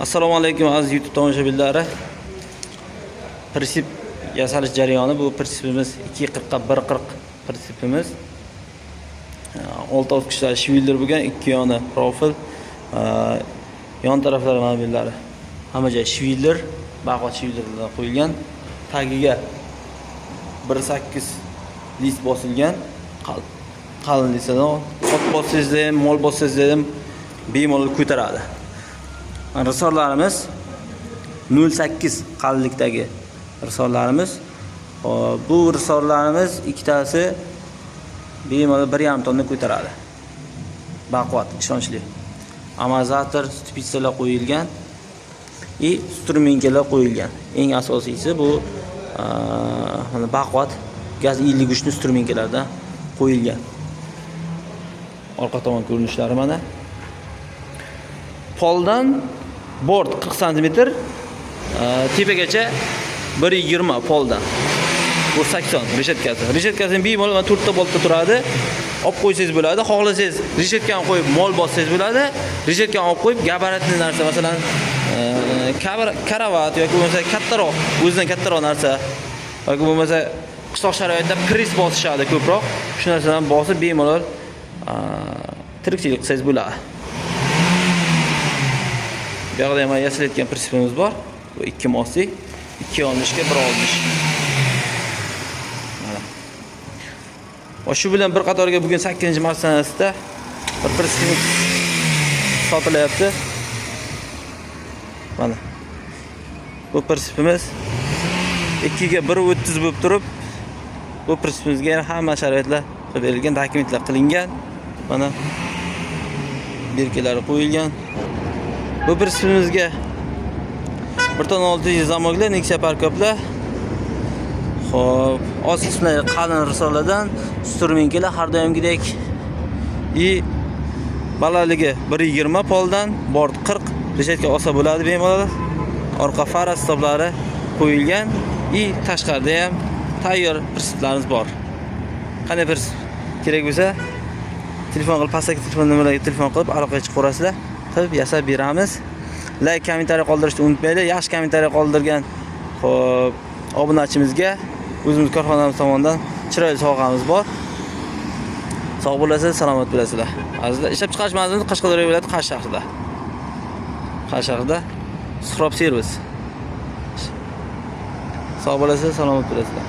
Assalomu alaykum, aziz YouTube tomoshabinlari. Прицеп yasalish jarayoni. Bu прицеп imiz 2.40 ga 1.40 прицеп imiz. Olti ochkichlar швеллер bo'lgan, ikki yoni profil, yon taraflari, mana bu yerlari hamma joy швеллер, baquvvat швеллер lardan qo'yilgan. Tagiga 1.8 лист bosilgan, qalin лист dan. Ot bossangiz ham, mol bossangiz ham bemalol ko'taradi. Risorlarimiz 0.8 qalinlikdagi risorlarimiz. Hop, bu risorlarimiz ikkitasi bemalol 1,5 tonna ko'taradi. Baquvvat, ishonchli. Амортизатор, спица lar qo'yilgan и стремёнка lar qo'yilgan. Eng asosiysi bu mana baquvvat gaz 53 ni стремёнка lardan qo'yilgan. Orqa tomon ko'rinishlari mana. Poldan bort 40 santimetr, tepagacha 1.20 poldan. Bu 80 reshetkasi. Reshetkasini bemalol mana to'rtta boltda turadi. Olib qo'ysangiz bo'ladi. Xohlasangiz, reshetkani qo'yib mol bossangiz bo'ladi. Reshetkani olib qo'yib габаритный narsa, masalan, karavат yoki bo'lmasa kattaroq, o'zidan kattaroq narsa yoki bo'lmasa qishloq sharoitida press bosishadi ko'proq. Shu narsadan bosib bemalol tirikchilik qilsangiz bo'ladi. Bu yoqda ham yasalayotgan прицеп imiz bor. Bu ikki moslik, 2.60 ga 1.60. Mana. Va shu bilan bir qatorga bugun 8-mart sanasida bir прицеп sotilyapti. Mana. Bu прицеп imiz 2 ga 1.30 bo'lib turib, bu прицеп imizga ham hamma sharoitlar qilib berilgan, dokumentlar qilingan. Mana, бирка lari qo'yilgan. Bu прицеп imizga 1 tonna 600 замок lar, Nexia паркоп lar. Xo'p, oz qismlari qalin risorlardan, стремёнка lar har doimgidek. И balandligi 1.20 poldan, bort 40, reshetka olsa bo'ladi bemalol. Orqa fara stoplari qo'yilgan и tashqarida ham tayyor прицеп larimiz bor. Qanday прицеп kerak bo'lsa, telefon qilib, pastdagi telefon nomerlarga telefon qilib aloqaga chiqaverasizlar. Qilib yasab beramiz. Layk, kommentariy qoldirishni unutmanglar. Yaxshi kommentariy qoldirgan, xo'p, obunachimizga o'zimiz korxonamiz tomonidan chiroyli sovg'amiz bor. Sog' bo'lasizlar, salomat bo'lasizlar. Azizlar, ishlab chiqarish manzilimiz Qashqadaryo viloyati, Qarshi shahrida. Qarshi shahrida Suhrob servis. Sog' bo'lasizlar, salomat bo'lasizlar.